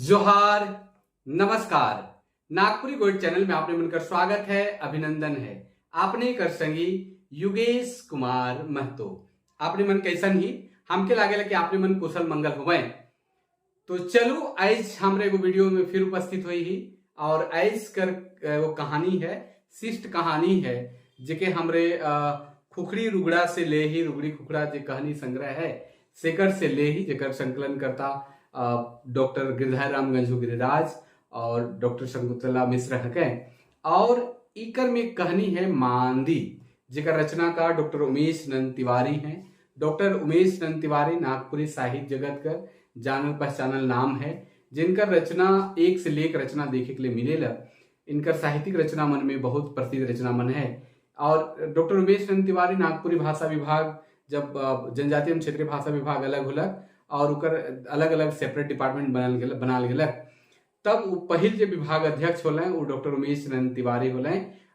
जोहार, नमस्कार। Nagpuri gold channel में आपने मन कर स्वागत है, अभिनंदन है। आपने कर संगी युगेश कुमार महतो। आपने मन कैसन ही हमके लागेला कि आपने मन कुशल मंगल हुए। तो चलो, आज हमरे एगो वीडियो में फिर उपस्थित हुई ही और आज कर वो कहानी है, शिष्ट कहानी है, जेके हमरे खुखड़ी रुगड़ा से ले ही, रुगड़ी खुखड़ा जे कहानी संग्रह है सेकर से ले ही, जेकर संकलन करता डॉक्टर गिरधारी राम गंझू गिरिराज और डॉक्टर शकुंतला मिश्र हके। और इकर में कहानी है मांदी, जेकर रचनाकार डॉक्टर उमेश नंद तिवारी हैं। डॉक्टर उमेश नंद तिवारी नागपुरी साहित्य जगत कर जानल पहचानल नाम है, जिनकर रचना एक से लेक रचना देखे के लिए मिलेला। इनकर साहित्यिक रचना मन में बहुत प्रसिद्ध रचना मन है। और डॉक्टर उमेश नंद तिवारी नागपुरी भाषा विभाग, जब जनजातीय एवं क्षेत्रीय भाषा विभाग अलग होलक और ओकर अलग अलग सेपरेट डिपार्टमेंट बनल गेल, बनाल गेलक, तब वो पहिल जे विभाग अध्यक्ष होले, वो डॉक्टर उमेश नंद तिवारी होले।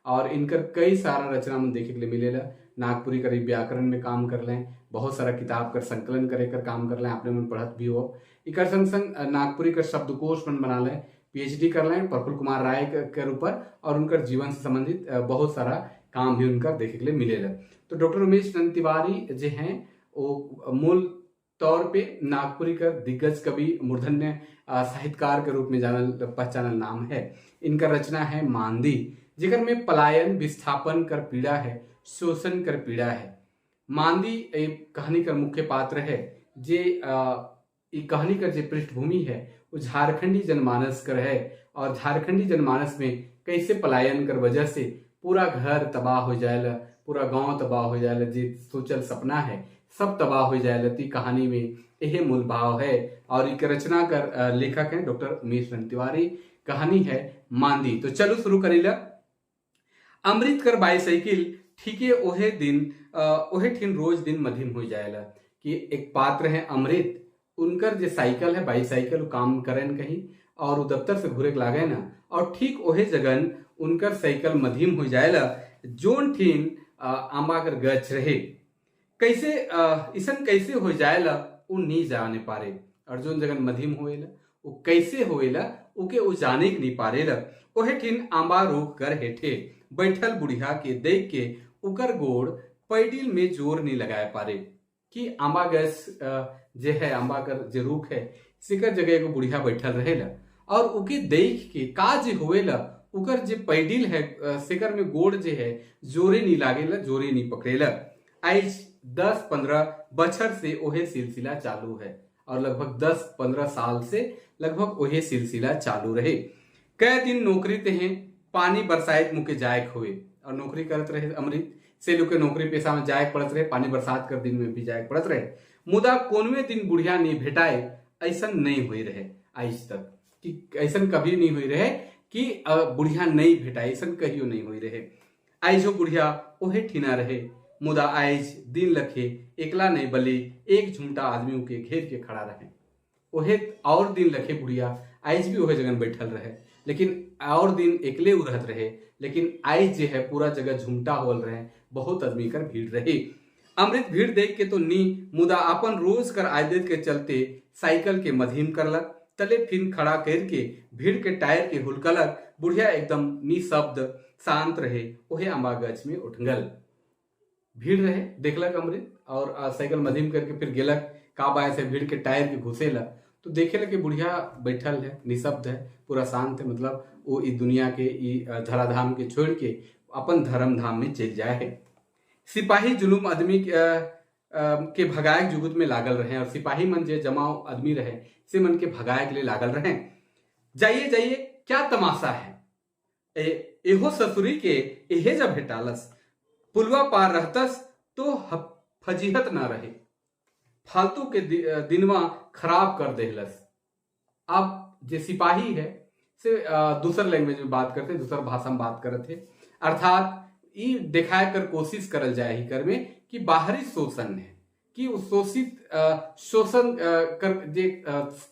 और इनकर कई सारा रचना मन देखे के लिए मिलेला। नागपुरी करीब व्याकरण में काम कर लें, बहुत सारा किताब कर संकलन करे कर काम कर लें, आपने मन पढ़त भी हो। इकर संग संग नागपुरी कर शब्दकोश मन बना लें, पीएचडी कर लें प्रफुल्ल कुमार राय के ऊपर और उनकर जीवन से संबंधित बहुत सारा काम भी उनका देखे के लिए मिलेला। तो डॉक्टर उमेश नंद तिवारी जो हैं, वो मूल तौर पे नागपुरी का दिग्गज कवि, मूर्धन्य साहित्यकार के रूप में जानल पहचानल नाम है। इनका रचना है मांदी, जिकर में पलायन, विस्थापन कर पीड़ा है, शोषण कर पीड़ा है। मांदी एक कहानी का मुख्य पात्र है, जे ई कहानी का जे पृष्ठभूमि है, वो झारखंडी जनमानस कर है। और झारखंडी जनमानस में कैसे पलायन कर वजह से पूरा घर तबाह हो जाएला, पूरा गांव तबाह हो जाएला, जे सोचल सपना है सब तबाह हो जाएला। ती कहानी में यही मूल भाव है। और एक रचना कर लेखक हैं डॉक्टर उमेश नंद तिवारी। कहानी है मांदी। तो चलो शुरू करीला। अमृत कर बाईसाइकिल ठीके ओहे दिन ओहे ठिन रोज दिन मधिम हो जाएला। कि एक पात्र है अमृत, उनकर जे साइकिल है, बाईसाइकिल, वो काम करेन कहीं और वो दफ्तर से घूरे के लागे ना और ठीक ओहे जगन उनकर साइकिल मधिम हो जाएला, जोन ठिन आंबा कर गछ रहे। कैसे इसन कैसे हो जाएला, वो नहीं जाने पारे। और जोन जगन मधिम होएला, वो कैसे होएला, उके वो जाने के नहीं पारेला। ओहे ठिन आंबा रोक कर हेठे बैठल बुढ़िया के देख के उकर गोड़ पैडिल में जोर नहीं लगाए पारे। कि आंबा गैस जे है, आंबा कर जे रूख है, सिकर जगह एगो बुढ़िया बैठल रहेला और उके देख के का जे होएला, उकर जे पैडिल है, सिकर में गोड़ जे है जोरे नहीं लागेला, जोरे नहीं पकड़ेला। आज 10-15 बछर से ओहे सिलसिला चालू है और लगभग 10-15 साल से लगभग ओहे सिलसिला चालू रहे। कई दिन नौकरी ते हैं पानी बरसात मुके जायक हुए। और नौकरी करत रहे अमृत से लोग के नौकरी पेशा में जायक पड़त रहे, पानी बरसात कर दिन में भी जायक पड़त रहे। मुदा कोनवे दिन बुढ़िया नहीं भेटाए, ऐसा नहीं हुई रहे आज तक, कि ऐसा कभी नहीं हुई रहे कि बुढ़िया नहीं भेटाए, ऐसा कहियो नहीं हुई रहे। आइज हो बुढ़िया ओहे ठिना रहे, मुदा आइज दिन लखे एकला नहीं बली एक झुमटा आदमी के घेर के खड़ा रहे। ओहे और दिन लखे बुढ़िया आइज भी ओहे जगह बैठल रहे, लेकिन और दिन एकले उ रहत रहे, लेकिन आइज जे है पूरा जगह झुमटा होल रहे, बहुत आदमी कर भीड़ रहे। अमृत भीड़ देख के तो नी, मुदा अपन रोज कर आदत के चलते साइकिल के मधीम करलक, तले फिर खड़ा करके भीड़ के टायर के हुलकलक। बुढ़िया एकदम निशब्द शांत रहे, ओहे आंबा गछ में उठंगल। भीड़ रहे, देखलक अमृत और साइकिल मधिम करके फिर गेलक, का बाय से भीड़ के टायर के घुसेला तो देखे लगे बुढ़िया बैठल है, निशब्द है, पूरा शांत है। मतलब वो इस दुनिया के, ई धराधाम के छोड़ के अपन धर्म धाम में चल जाए है। सिपाही जुलूम आदमी के भगाए जुगुत में लागल रहे और सिपाही मन जे जमाव आदमी रहे से मन के भगाए के लिए लागल रहे। जाइए, जाइए, क्या तमाशा है, एहो ससुरी के एहे जब भेटालस, पुलवा पार रहतस तो फजीहत ना रहे, फालतू के दिनवा खराब कर देहलस। अब जे सिपाही है से दूसर लैंग्वेज में बात करते, दूसर भाषा में बात करते थे। अर्थात ई दिखाए कर कोशिश करल जाए ही कर में कि बाहरी शोषण है, कि उस शोषित शोषण कर जे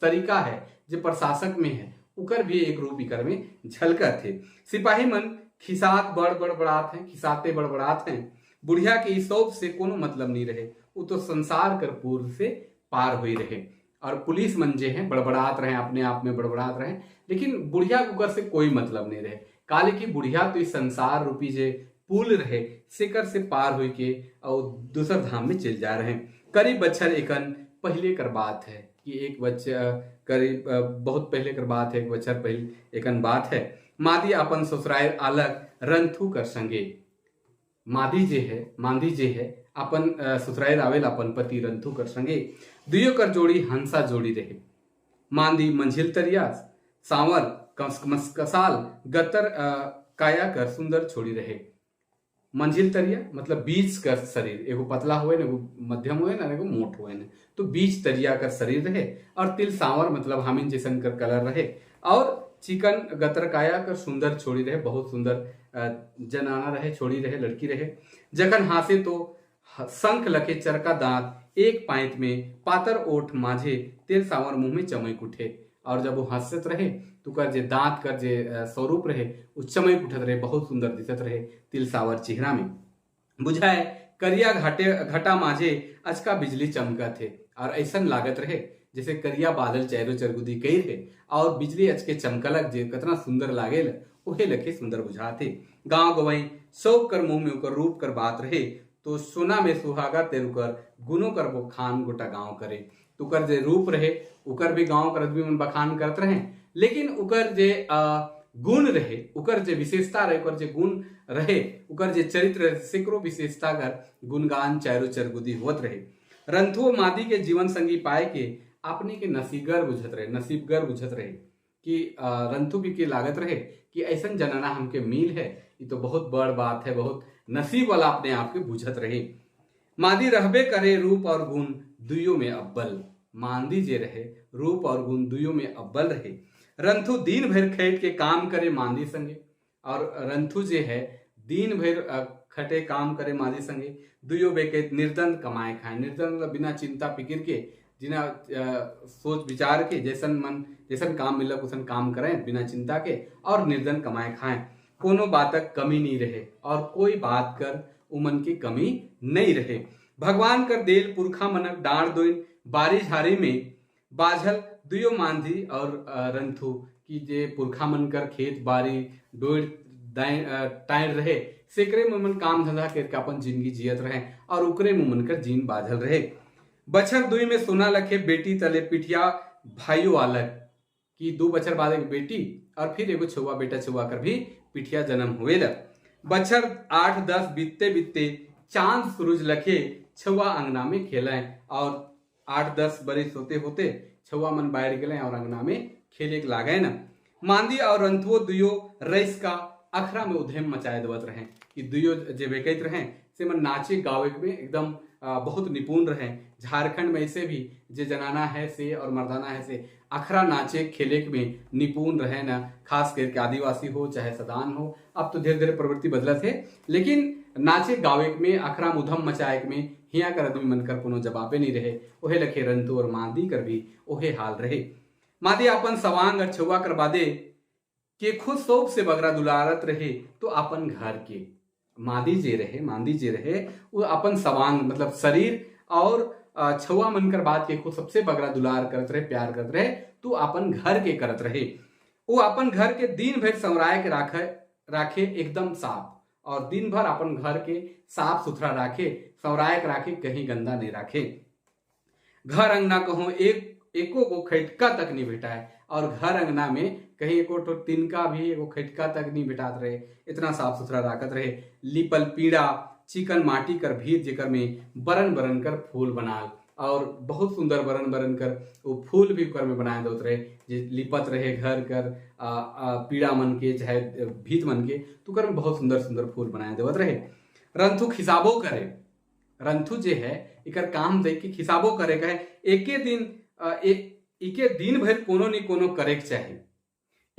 तरीका है, जे प्रशासक में है, उकर भी एक रूप इकर में झलकत थे। सिपाही मन खिसात बड़ बड़बड़ात हैं, खिसाते बड़बड़ात हैं। बुढ़िया के इस शौक से कोनो मतलब नहीं रहे, वो तो संसार कर पूर्व से पार हुई रहे। और पुलिस मन जे हैं बड़बड़ात रहे, अपने आप में बड़बड़ात रहे, लेकिन बुढ़िया उकर से कोई मतलब नहीं रहे। काले की बुढ़िया तो इस संसार रूपी जे पुल रहे सेकर से पार हुई के और दूसर धाम में चल जा रहे हैं। करीब बच्छर एकन पहले कर बात है कि एक बच्चा करीब बहुत पहले कर बात है, एक बच्छर पहले एकन बात है। मादी अपन ससुराल अलग रंथू कर संगे, मादी जे है, मांदी जे है अपन ससुराल आवेल अपन पति रंथू कर संगे, दुयो कर जोड़ी हंसा जोड़ी रहे। मांदी मंझिल तरिया सांवर कसाल गतर काया कर सुंदर छोड़ी रहे। मंझिल तरिया मतलब बीच कर शरीर, एगो पतला हुए न, एगो मध्यम हुए न, एगो मोट हुए न, तो बीच तरिया कर शरीर रहे। और तिल सांवर मतलब हामिन जैसन कर कलर रहे और चिकन गतर काया कर सुंदर छोड़ी रहे, बहुत सुंदर जनाना रहे, छोड़ी रहे, लड़की रहे। जखन हासे तो शंख लखे चरका दांत एक पांत में पातर ओठ माझे तेल सांवर मुंह में चमक उठे। और जब वो हंसत रहे तो कर जे दांत कर जे स्वरूप रहे वो चमक उठत रहे, बहुत सुंदर दिखत रहे तिल सावर चेहरा में। बुझाए करिया घाटे घटा माझे अचका बिजली चमकत है और ऐसा लागत रहे जैसे करिया बादल चैरो चरगुदी कई रहे और बिजली अचके चमकलक जे कतना सुंदर लागेल ओहे लखे सुंदर बुझाते। गांव गवाई शोक कर मुंह में उकर रूप कर बात रहे तो सोना में सुहागा तेरुकर गुनो कर बखान गोटा गांव करे। तो उकर जे रूप रहे उकर भी गांव कर आदमी मन बखान करत रहे, लेकिन उकर जे गुण रहे, उकर जे विशेषता रहे, उकर जे गुण रहे, उकर जे चरित्र रहे, सेकरो विशेषता कर गुणगान चारो चरगुदी होत रहे। रंथुओ मादी के जीवन संगी पाए के अपने के नसीबगर बुझत रहे, नसीबगर बुझत रहे कि रंथु भी के लागत रहे कि ऐसा जनाना हमके मिल है, ये तो बहुत बड़ बात है, बहुत नसीब वाला अपने आप के बुझत रहे। मादी रहबे करे रूप और गुण दुयो में अव्वल, मांदी जे रहे रूप और गुण दुयो में अव्वल रहे। रंथु दिन भर खेत के काम करे मांदी संगे, और रंथु जे है दिन भर खटे काम करे मांदी संगे, दुयो बेके निर्दन कमाए खाए, निर्दन मतलब बिना चिंता फिक्र के, जिना सोच विचार के, जैसन मन जैसन काम मिलक उसन काम करें बिना चिंता के और निर्दन कमाए खाएं। कोनो बातक कमी नहीं रहे और कोई बात कर उमन की कमी नहीं रहे। भगवान कर देल पुरखा मनक डांड दोइन बारी झारी में बाझल दुयो मांझी और रंथु की जे पुरखा मन कर खेत बारी डोर टाइर रहे सेकरे में मन काम धंधा करके अपन जिंदगी जियत रहे और उकरे में मन कर जीन बाझल रहे। बछर दुई में सोना लखे बेटी तले पिठिया भाइयों अलग कि 2 बछर बाद एक बेटी और फिर एगो छुआ बेटा छुआ कर भी पिठिया जन्म हुए ल। बछर 8-10 बीतते बीतते चांद सूरज लखे छुआ अंगना में खेलें और 8-10 बरिस होते होते छुआ मन बाहर गए और अंगना में खेले के लागे न। मांदी और रंथुओ दुयो रईस का अखरा में उधेम मचाए देवत रहे कि दुयो जे बेकैत रहे से मन नाचे गावे में एकदम बहुत निपुण रहे। झारखंड में ऐसे भी जे जनाना है से और मर्दाना है से अखरा नाचे खेले में निपुण रहे न, खास करके आदिवासी हो चाहे सदान हो। अब तो धीरे धीरे प्रवृत्ति बदलत है, लेकिन नाचे गावे में अखरा उधम मचाए में हिया कर आदमी मन कर कोनो जवाबे नहीं रहे। ओहे लखे रंतु और मांदी कर भी ओहे हाल रहे। मादी अपन सवांग और छुआ कर बादे के खुद सोप से बगरा दुलारत रहे तो अपन घर के मादी जे रहे, मांदी जे रहे वो अपन सवांग मतलब शरीर और छुआ मन कर बात के खुद सबसे बगरा दुलार करत रहे, प्यार करत रहे तो अपन घर के करत रहे। वो अपन घर के दिन भर संवराए के राखे एकदम साफ और दिन भर अपन घर के साफ सुथरा राखे, संवराए के राखे, कहीं गंदा नहीं राखे। घर अंगना कहो एको गो खटका तक नहीं भेटाए और घर अंगना में कहीं एको ठो तिनका भी एगो खटका तक नहीं भेटात रहे, इतना साफ सुथरा राखत रहे। लिपल पीड़ा चिकन माटी कर भीत जेकर में बरन बरन कर फूल बनाल और बहुत सुंदर बरन बरन कर वो फूल भी कर में बनाए देते रहे, जे लिपत रहे घर कर पीड़ा मन के चाहे भीत मन के तो कर में बहुत सुंदर सुंदर फूल बनाए देवत रहे। रंथु खिसाबो करे, रंथु जे है इकर काम दे कि खिसाबो करे, कहे एके दिन एके दिन भर कोनो नी कोनो करे के चाही,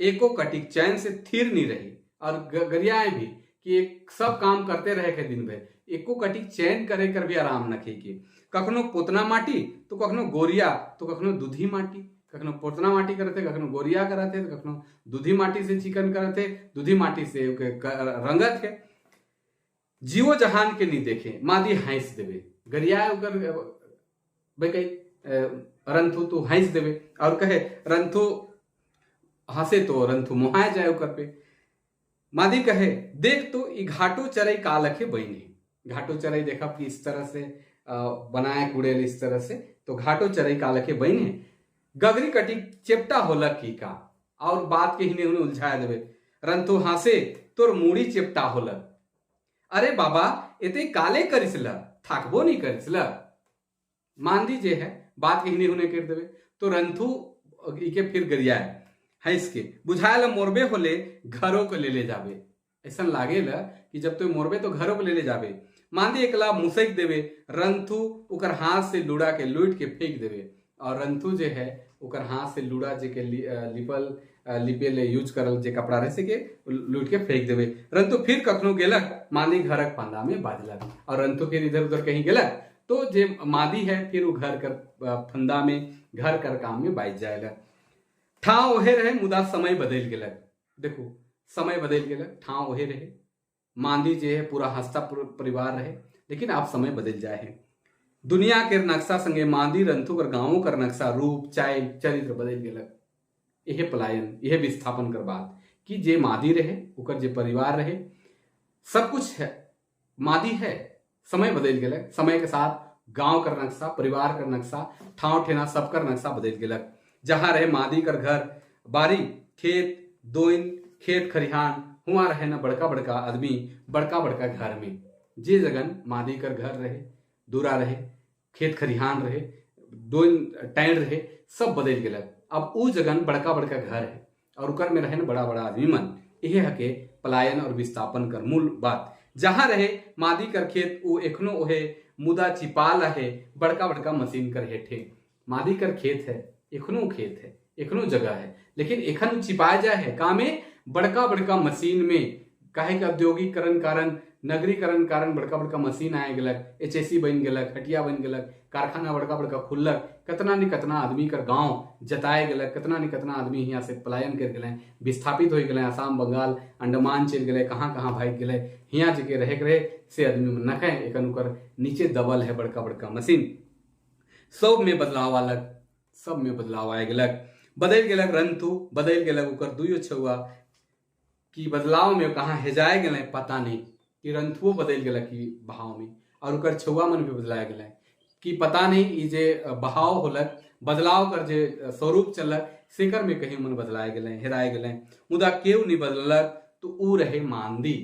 एको कटिक चैन से थिर नहीं रही और गरियाए भी कि एक सब काम करते रहे के दिन भर, एको कटिक चैन करे कर भी आराम न खे के। कखनो पोतना माटी तो कखनो गोरिया तो कखनो दूधी माटी, कखनो पोतना माटी करते, कखनो गोरिया करते, तो कखनो दूधी माटी से चिकन करते, दूधी माटी से रंगत है। जीवो जहान के नहीं देखे मादी हाइस देवे गरिया ओकर भाई कहीं रंथू तू हंस देवे और कहे रंथू हंसे तो रंथू मोहाए जाए ओकर पे। मादी कहे देख तो ई घाटो चरई का लखे बइन है। घाटो चरई देखा कि इस तरह से बनाए कुड़ेल इस तरह से, तो घाटो चरई का लखे बइन है। गगरी कटी चेपटा होला की का और बात के हिने उन्हें उलझाए देवे। रंथू हंसे तोर मूड़ी चेपटा होला। अरे बाबा एते काले करिसला थाकबो नहीं करिसला। मांदी जे है बात के हिने हुने कर देवे तो रंथू इके फिर गरियाए हंस के बुझायल मोरबे होले घरों को ले ले जावे। ऐसा लागेला कि जब तो मोरबे तो घरों को ले ले जावे। मांदी एकला मुसक देवे, रंथू उकर हाथ से लूड़ा के लूट के फेंक देवे। और रंथू जे है उकर हाथ से लूड़ा जे के लिपल लिपे ले यूज करल जे कपड़ा रहे से के लूट के फेंक देवे। रंथू फिर कखनो गेलक मांदी घरक फंदा में बाजलक। और रंथू फिर इधर उधर कहीं गेलक तो जे मादी है फिर वो घर कर फंदा में घर कर काम में बाज जाएला। ठाव ओहे रहे मुदा समय बदल गेलक। देखो समय बदल गेलक, ठाव ओहे रहे, मांदी जे है पूरा हंसता परिवार रहे, लेकिन अब समय बदल जाए है। दुनिया के नक्शा संगे मांदी रंथू कर गाँवों कर नक्शा रूप चाइल चरित्र बदल गेलक। यह पलायन यह विस्थापन कर बात कि जे मादी रहे ओकर जे परिवार रहे सब कुछ है मादी है। समय बदल गेलक, समय के साथ गांव कर नक्शा परिवार कर नक्शा ठाव ठेना सब कर नक्शा बदल गेलक। जहां रहे मादी कर घर बारी खेत दोइन खेत खरिहान हुआ रहे न बड़का बड़का आदमी बड़का बड़का घर में। जे जगन मादी कर घर रहे दूरा रहे खेत खरिहान रहे दोइन टैंड रहे सब बदल गेलक। अब उ जगन बड़का बड़का घर है और उकर में रहे न बड़ा बड़ा आदमी मन। यह हके पलायन और विस्थापन कर मूल बात। जहां रहे मादी कर खेत वो एखनो ओहे मुदा चिपाल है बड़का बड़का मशीन कर हेठे। मादी कर खेत है एखनो खेत है एखनो जगह है, लेकिन एखन छिपाया जाए है कामे बड़का बड़का मशीन में। काहे के औद्योगिकरण कारण नगरीकरण कारण बड़का बड़का मशीन आए गेलक, एचएससी बन गेलक, हटिया बन गेलक, कारखाना बड़का बड़का खुललक, कतना ने कतना आदमी कर गांव जताए गेलक, कतना ने कतना आदमी यहाँ से पलायन कर गेले विस्थापित हो गेले, आसाम बंगाल अंडमान चल गेले, कहाँ कहाँ भाग गेले। हियाँ जगह रहे रहे से आदमी नखे एखन ओकर नीचे दबल है बड़का बड़का मशीन। सब में बदलाव आलक, सब में बदलाव आए गेलक। बदल गेलक रंथू बदल गेलक ओकर दुइयो छुआ कि बदलाव में कहाँ हेजाए गेले पता नहीं कि रंथुओ बदल गेलक कि बहाव में और ओकर छुआ मन भी बदलाए गेले कि पता नहीं ई जे बहाव होलक बदलाव कर जे स्वरूप चलक सेकर में कहीं मन बदलाए गेले हेराए गेले। मुदा केहू नहीं बदलक तो ऊ रहे मांदी।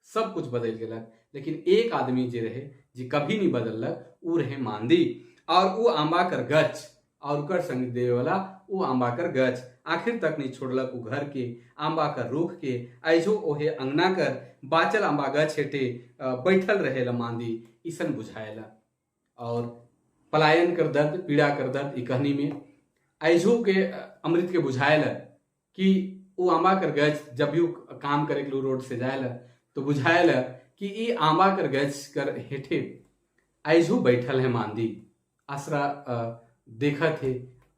सब कुछ बदल गेलक लेकिन एक आदमी जे रहे जे कभी नहीं बदलक ऊ रहे मांदी। और ऊ आंबा कर गच और ओकर संग देवे वाला ऊ आंबा कर गच आखिर तक नहीं छोड़लक ऊ घर के आंबा कर रुख के। ऐजो ओहे अंगना कर बाचल आंबा गछ हेठे बैठल रहेला मांदी इसन बुझाएला। और पलायन कर दर्द पीड़ा कर दर्द ई कहानी में ऐजो के अमृत के बुझाएला कि वो आंबा कर गछ जब भी काम करे के रोड से जाएला तो बुझाएला कि ई आंबा कर गछ कर हेठे ऐजो बैठल है मांदी आसरा देखत है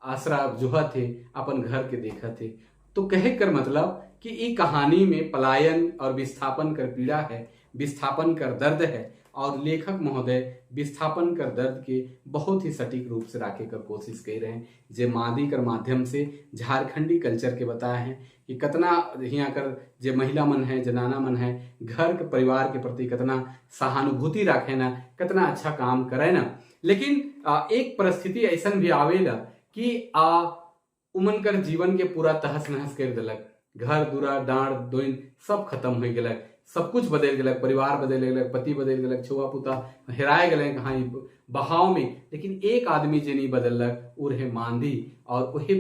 आसरा जोहत है अपन घर के देखत है। तो कहे कर मतलब कि ई कहानी में पलायन और विस्थापन कर पीड़ा है, विस्थापन कर दर्द है और लेखक महोदय विस्थापन कर दर्द के बहुत ही सटीक रूप से राखे कर कोशिश कर रहे हैं। जे मादी कर माध्यम से झारखंडी कल्चर के बताए हैं कि कतना यहाँ कर जे महिला मन है जनाना मन है घर के परिवार के प्रति कतना सहानुभूति रखे ना कतना अच्छा काम करे ना। लेकिन एक परिस्थिति ऐसा भी आवेला कि उमन कर जीवन के पूरा तहस नहस कर दिलक, घर दूरा डांड दोइन सब खत्म हो गेलक, सब कुछ बदल गेलक, परिवार बदल गेलक, पति बदल गेलक, छुआ पुता हेराए गेले कहाँ बहाव में। लेकिन एक आदमी जे नहीं बदलक उ रहे मांदी। और वही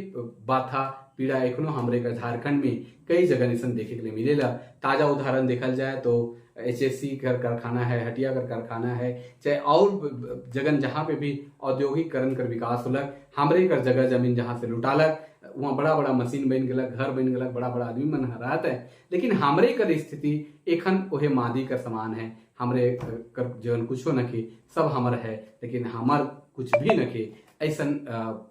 बाथा पीड़ा एखनो हमरे का झारखंड में कई जगह ऐसा देखे के लिए मिलेला। ताजा उदाहरण देखल जाए तो एचएससी कर कारखाना है, हटिया कर कारखाना है, चाहे और जगन जहाँ पे भी औद्योगिकरण कर विकास होलक हमरे कर जगह जमीन जहाँ से लुटालक वहाँ बड़ा बड़ा मशीन बन गेलक, घर बन गेलक, बड़ा बड़ा आदमी मन हरात है। लेकिन हमरे कर स्थिति एखन ओहे मादी कर समान है। हमरे कर जीवन कुछो न के सब हमर है लेकिन हमर कुछ भी न के ऐसा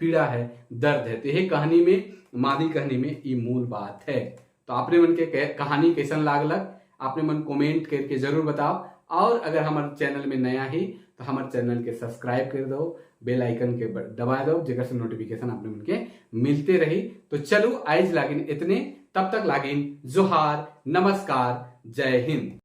पीड़ा है दर्द है। तो यही कहानी में मादी कहानी में ये मूल बात है। तो आपने मन के कहानी कैसन लागलक आपने मन कमेंट करके जरूर बताओ। और अगर हमारे चैनल में नया ही तो हमारे चैनल के सब्सक्राइब कर दो, बेल आइकन के दबा दो, जेकर से नोटिफिकेशन आपने उनके मिलते रही। तो चलो आज लागिन इतने, तब तक लागिन जोहार, नमस्कार, जय हिंद।